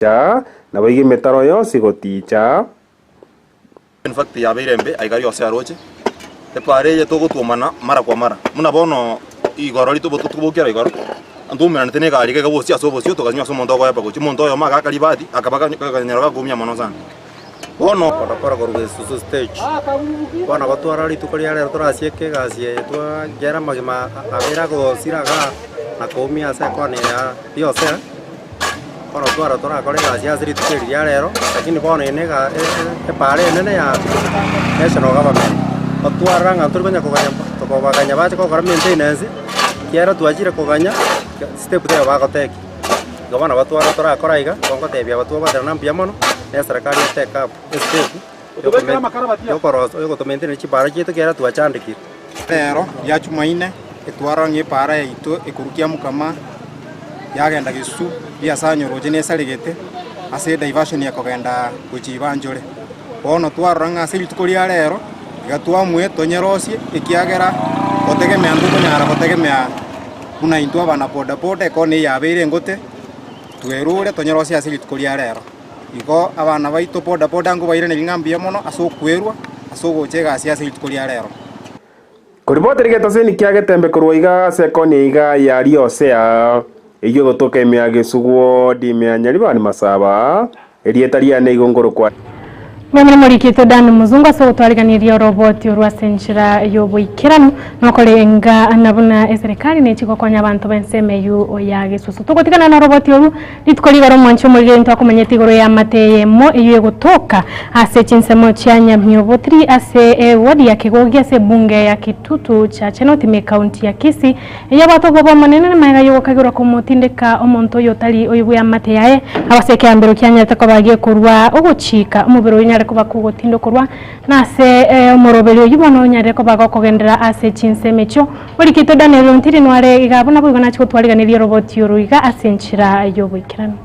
Goticha, naboigo emetaro yonsi goticha. In fact yabeire embe aiga riose aroche, epaara eye togotwomana mara kwa mara, buna bono igoro rito botuko bokiara igoro, ntwaumeranete na egari iga bosio ase obosio tokanywa ase omonto ogoepa gochia, omonto oyomo agaaka ribati akaba akanyora gakoumia mono sana. Bono. Korokoro korwa Gesusu stage. Bono gotwara rituko ria rero torasieke egasi eye twagera amagima abeire agosira igaa na koumia ase ekona eye ya Riosea. Bono twara torakore egasi ase rituko eri ria rero, lakini bono eye nega epaara enene ya national government. Otwarora ng'a ntori konya koganya tokobaganya bache gokora maintenance, ekiagera twachire koganya step teiyo bagoteki. Igo bono batwara torakora iga, nigo ngotebia abwo twabaterana mbuya mono, na eserekari e take up estep yokorosia yogotomaintaina chipaara chiaito ekiagera twachandekire. Rero ria Chumaine etwarora ng'a epaara yaito ekorwa Kiamukama yagenda Gesusu riasanywa roche nesaregete ase ediversion ekogenda gochia Ibanchore. Bono twarora ng'a ase rituko ria rero iga twamue tonyerosie ekiagera gotegemea ntokonyara gotegemea buna intwe abana boda boda ekona eye yabeire engote twerure tonyerosie ase rituko ria rero. Igo abana baito boda boda nkobairaneria ng'a mbuya mono ase okwerwa ase ogocha egasi ase rituko ria rero. Koribotera egetaseni kia getembe korwa iga ase ekoni iga ya Riosea, eyio egotoka ime ya Gesugu, ime ya Nyaribani Masaba, erieta riane igo nkorokwa. Mbuya morikete Dan Muzungu ase ogotwariganiria oroboti orwo ase enchera y'oboikeranu na okorenga na buna eserekari nechi gokonya abanto b'ensemo eyio ya Gesusu. Togotigana noroboti oru Rituko rigoro omwanchi omoriri ntwakomanyete igoro y'amate eyemo eyio egotoka ase chinsemo chia Nyamiobotiri ase eward ya Kegogi ase ebunge ya Kitutu cha Chenoti ime ekaunti ya Kisii eyio abwate obwoba omonene na magega y'ogokagerwa komotindeka omonto oyo otari oyo bw'eamate yaye ase ekeambero kianyarete koba gekorua ogochika omobere oyo onyare koba kogotindokorwa na ase omoroberi oyio bono onyarire koba gokogenderera ase chinsemo echio Orikito Daniel Ontiri noare iga abwo naboigo nachie gotwariganeria oroboti oro iga ase enchera y'oboikeranu.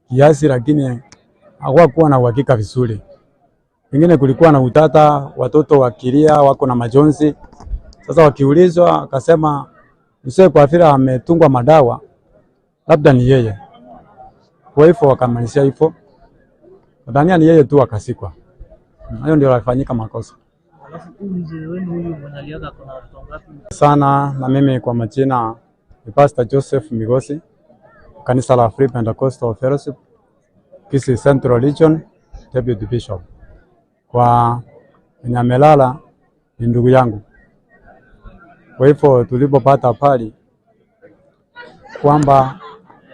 Kiasi lakini hawakuwa na uhakika vizuri. Pengine kulikuwa na utata, watoto wakilia wako na majonzi. Sasa wakiulizwa akasema mzee kwa vile ametungwa madawa labda ni yeye. Kwa hivyo wakamalizia hivyo, nadhania ni yeye tu akasikwa. Hayo ndio yalifanyika makosa. Alafu huyu mzee wenu huyu mwenye aliaga ako na watoto wangapi? Sana na mimi kwa majina ni Pastor Joseph Migosi, kanisa la Free Pentecostal Fellowship, Kisii Central Region, Deputy Bishop. Kwa mwenye amelala ni ndugu yangu. Kwa hivyo tulipopata habari kwamba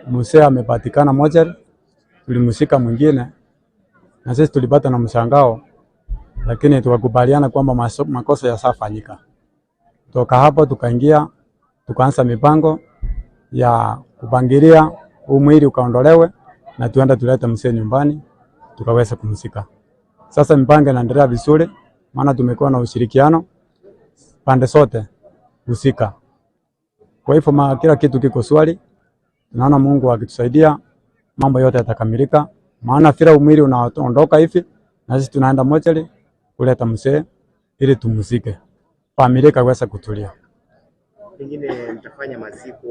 mzee amepatikana mochari, tulimshika mwingine na sisi tulipata na mshangao, lakini tukakubaliana kwamba makosa yasafanyika. Toka hapo tukaingia tukaanza mipango ya kupangilia huu mwili ukaondolewe na tuenda tulete mzee nyumbani tukaweza kumzika. Sasa mipango inaendelea vizuri, maana tumekuwa na ushirikiano pande zote husika. Kwa hivyo kila kitu kiko swali, tunaona Mungu akitusaidia mambo yote yatakamilika, maana vile mwili unaondoka hivi na sisi tunaenda mochari kuleta mzee ili tumzike, familia ikaweza kutulia. Pengine mtafanya maziko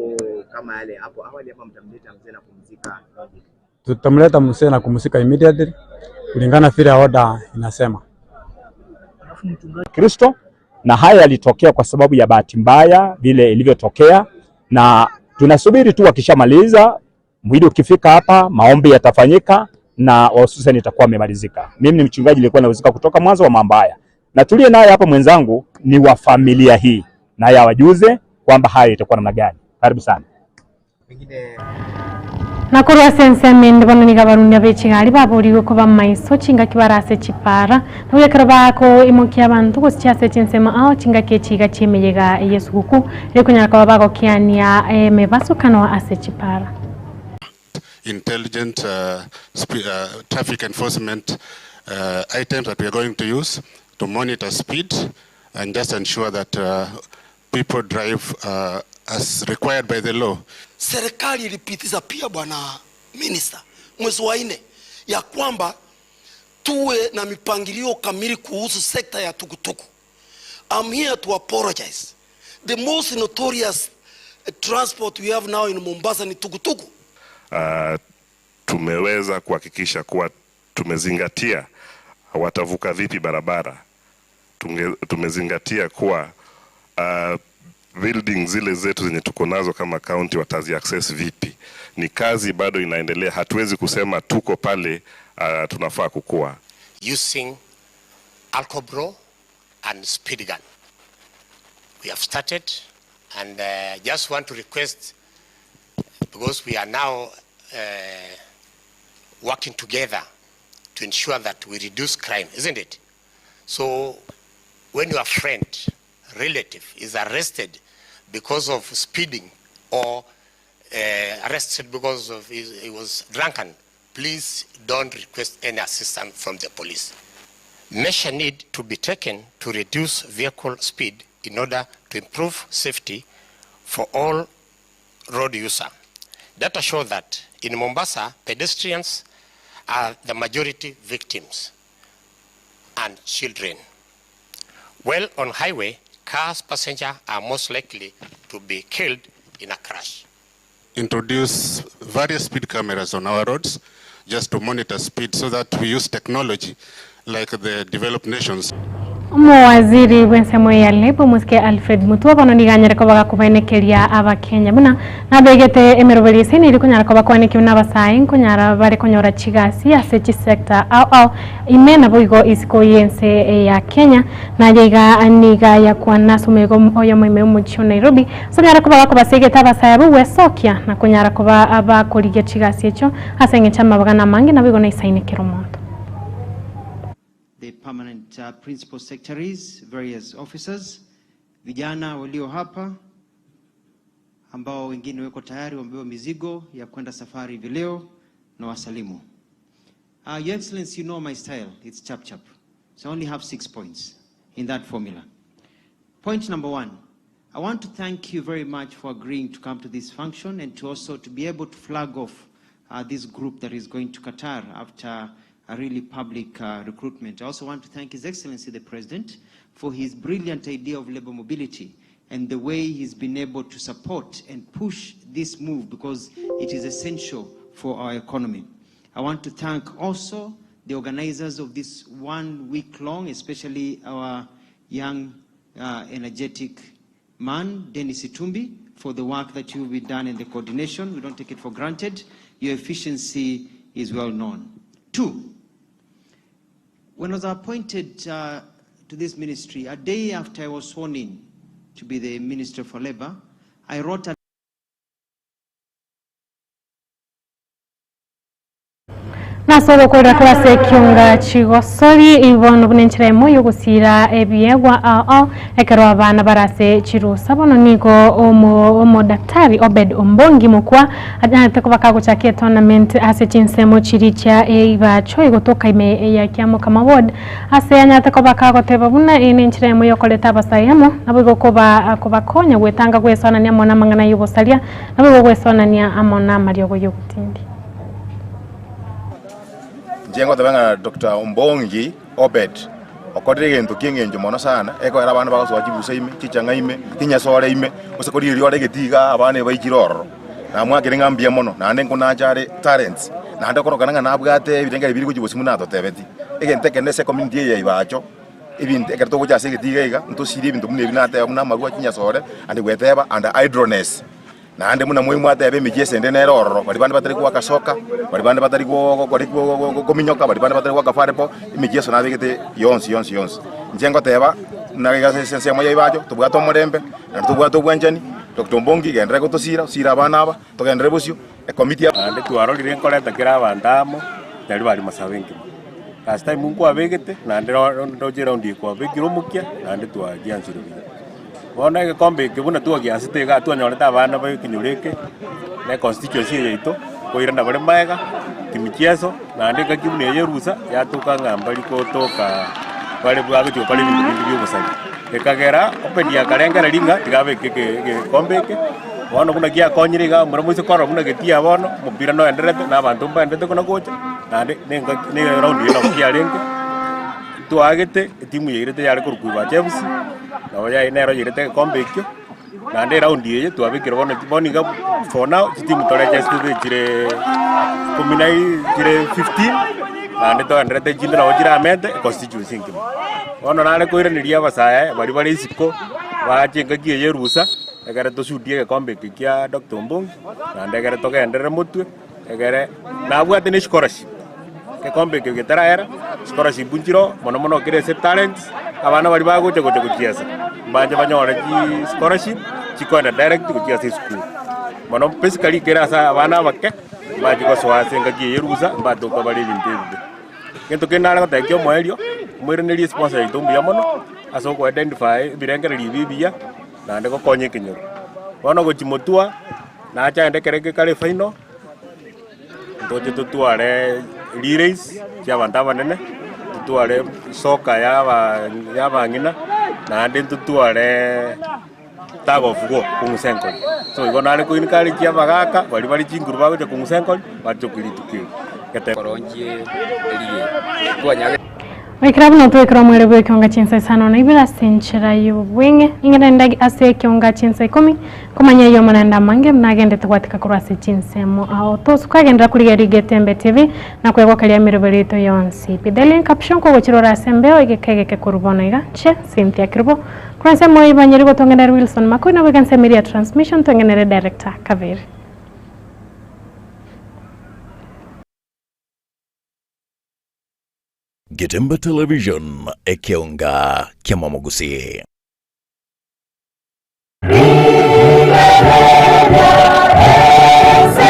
kama yale hapo awali ama mtamleta mzee na kumzika? Tutamleta mzee na kumzika immediately kulingana vile order inasema. Kristo na haya yalitokea kwa sababu ya bahati mbaya vile ilivyotokea, na tunasubiri tu wakishamaliza, mwili ukifika hapa, maombi yatafanyika na hususan itakuwa amemalizika. Mimi ni mchungaji, nilikuwa nahusika kutoka mwanzo wa mambo haya, na tuliye naye hapa mwenzangu ni wa familia hii, naye awajuze kwamba hayo itakuwa namna gani. Karibu sana. Na korwa ase ensemo ende bono nigo abarundia be chigari baborigwe koba maiso chingaki bare ase chipara, na ekero bakoimokia abanto gosichia ase chinsemo ao chingaki echi iga chi'emeyega y'esuguku, erio konyara koba bagokiania emebasokano ase chipara. Intelligent traffic enforcement items that we are going to use to monitor speed and just ensure that people drive as required by the law. Serikali ilipitisha pia bwana minister mwezi wa nne ya kwamba tuwe na mipangilio kamili kuhusu sekta ya tukutuku. I'm here to apologize. The most notorious transport we have now in Mombasa ni tukutuku. tumeweza kuhakikisha kuwa tumezingatia watavuka vipi barabara. Tunge, tumezingatia kuwa building zile zetu zenye tuko nazo kama county watazi access vipi. Ni kazi bado inaendelea, hatuwezi kusema tuko pale tunafaa kukua. Using alcoblow and speed gun. We have started and just want to request, because we are now working together to ensure that we reduce crime, isn't it? So when your friend, relative is arrested because of speeding or arrested because of he was drunken, please don't request any assistance from the police. Measure need to be taken to reduce vehicle speed in order to improve safety for all road users. Data show that in Mombasa, pedestrians are the majority victims and children. While on highway, cars passenger are most likely to be killed in a crash. Introduce various speed cameras on our roads just to monitor speed so that we use technology like the developed nations. Omowaziri bw'ensemo ya Labour omosike Alfred Mutua bono nigo anyare koba gakobaenekeria Abakenya buna nabegete emeroberi ase neri konyara koba koenekia buna abasae nkonyara bare konyora chigasi ase chisector ao ao ime naboigo isiko y'ense ya Kenya. Naye iga niga yakwana ase omoyega oyomo ime omochie o Nairobi ase onyare koba gakobasegete abasae abwo gwesokia na konyara koba bakorigia chigasi echio ase eng'encho amabagana amange naboigo naisaine kera omonto. The permanent principal secretaries, various officers, vijana walio hapa ambao wengine weko tayari wamebeba mizigo ya kwenda safari hivi leo na wasalimu. Your Excellency, you know my style, it's chap chap. So I only have 6 points in that formula. Point number 1, I want to thank you very much for agreeing to come to this function and to also to be able to flag off this group that is going to Qatar after a really public recruitment. I also want to thank His Excellency the President for his brilliant idea of labor mobility and the way he's been able to support and push this move because it is essential for our economy. I want to thank also the organizers of this 1 week long, especially our young, energetic man, Dennis Itumbi, for the work that you've been done in the coordination. We don't take it for granted. Your efficiency is well known. 2, when I was appointed to this ministry, a day after I was sworn in to be the Minister for Labor, I wrote a Nase ogokorera korwa ase ekionga chigosori ibono buna enchera emo yogosira ebiegwa ao ao ekero abana bare ase chirusa. Bono nigo omo omodaktari Obed Ombongi Mokua anyarete koba kagochakia etournament ase chinsemo chiria chia eibacho egotoka ime ya Kiamokama ward ase anyarete koba kagoteba buna eye nenchera emo yokoreta abasae amo naboigo koba kobakonya gwetanga gwesonania amo na amang'ana ya obosaria naboigo gwesonania amo na amariogo ya obotindi. Inche ngoteba ng'a Doctor Ombongi Obed okorire egento ki'engencho mono sana, ekoera abana bagosoa chibusa ime, chichang'a ime, chinyasore ime, gose korigereria ore egetii igaa abana ebaichire ororo. Namwakire ng'a mbuya mono, naende nkonacha are talents, naende okorokana ng'a nabwate ebirengeri biri gochia bosio buna atotebeti. Egento ekenene ase ecommunity eye ya Ibacho, ebinto ekero togocha ase egetii iga iga, ntosirie ebinto buna ebi nateba buna amarwa, chinyasore, and gweteba and idleness. Naende buna mwateba emechie ase ende nere ororo, baria bande batari goaka soka, baria bande batari kominyoka, baria bande batari goaka volleyball, emechie ase nabegete yonsi yonsi yonsi. Inche ngoteba, buna iga ase ensemo ya Ibacho, tobwate omorembe, naende tobwate obwanchani, Doctor Ombongi genderera gotosira, osire abana aba, togenderere bosio, ekomiti ya. Naende twarorire nkoreta kera abanto amo, nari bare masaba enkima. Last time nkwabegete, naende ndoche eraundi eye kwabekire omokia, naende twagianchire buya. Bono egekombe eke buna twagiansete igaa twanyorete abana ba ekenyoro eke, na econstituency eye yaito, koirana bare magega, kimicheso, naende engaki buna eye erusa, yatoka ng'a mbari kotoka bare bagochia gokora ebinto binde bia obosani. Ekagera opendi akarengereria ng'a tiga abeke eke egekombe eke, bono buna giakonyire igaa mura moise korora buna getia bono, omopira noenderete na abanto mbaenderete kona gocha, naende na engaki na eraundi eye nabo kiarenge. Twaagete etimu yairete yare korokwa Ibacha FC, nabo yaye nero yairete egekombe ekio. Naende eraundi eye twabekire bono bono iga for now chitimu toregested chire kumi na chire 15 naende togendererete chinde nabo chiramete econstituency engima. Bono nare koiraneria abasae baria bare isiko bache engaki eye erusa ekere tosudie egekombe eke kia Doctor Ombongi naende ekere togenderere motwe egere nabwate ne scholarship. Egekombe eke getaraera, scholarship nchiroo mono mono kere ase talents, abana baria bagocha gocha gochiesa, mbanche banyore chi scholarship chikoenda direct gochia ase esukuru. Mono basically kere ase abana abake, mbache gosoa ase engaki eye erusa, mbatoka bare ebinto ebibe. Egento kende nare goteba kia omoerio, moiranerie esponsor yaito mbuya mono, ase oko identify ebirengererio ebi ebiya, naende gokonya ekenyoro. Bono gochia motwa, nacha aende ekero gekare efinal. Ntoche totware relays chi'abanto abanene, totware soka y'abang'ina, naende ntotware tug of war kong'usa enkori. So igo nare ko encourage abagaka baria bare chinguru bagocha kong'usa enkori, bachoke rituko erio. Goikera buna otwekire omwere bw'ekeonga chinsa isano na ibere ase enchera y'obweng'e, ing'ende ndage ase ekeonga chinsa ikomi, komanya ayio amaranda amange buna agendete gwatika korwa ase chinsemo ao. Tosuka agenderera korigereria Getembe TV na kwegokeria emeroberi yaito yonsi. Pi The link caption kogochirora ase embeo egeka egeke korwa bono iga. Nche Cynthia Kerubo. Korwa ensemo y'Ibanyeri gotong'enera Wilson Makori na goika ensemo eria ya transmission tweng'enere Director Kaveri. Getembe Television, ekeonga ki'amamogusii.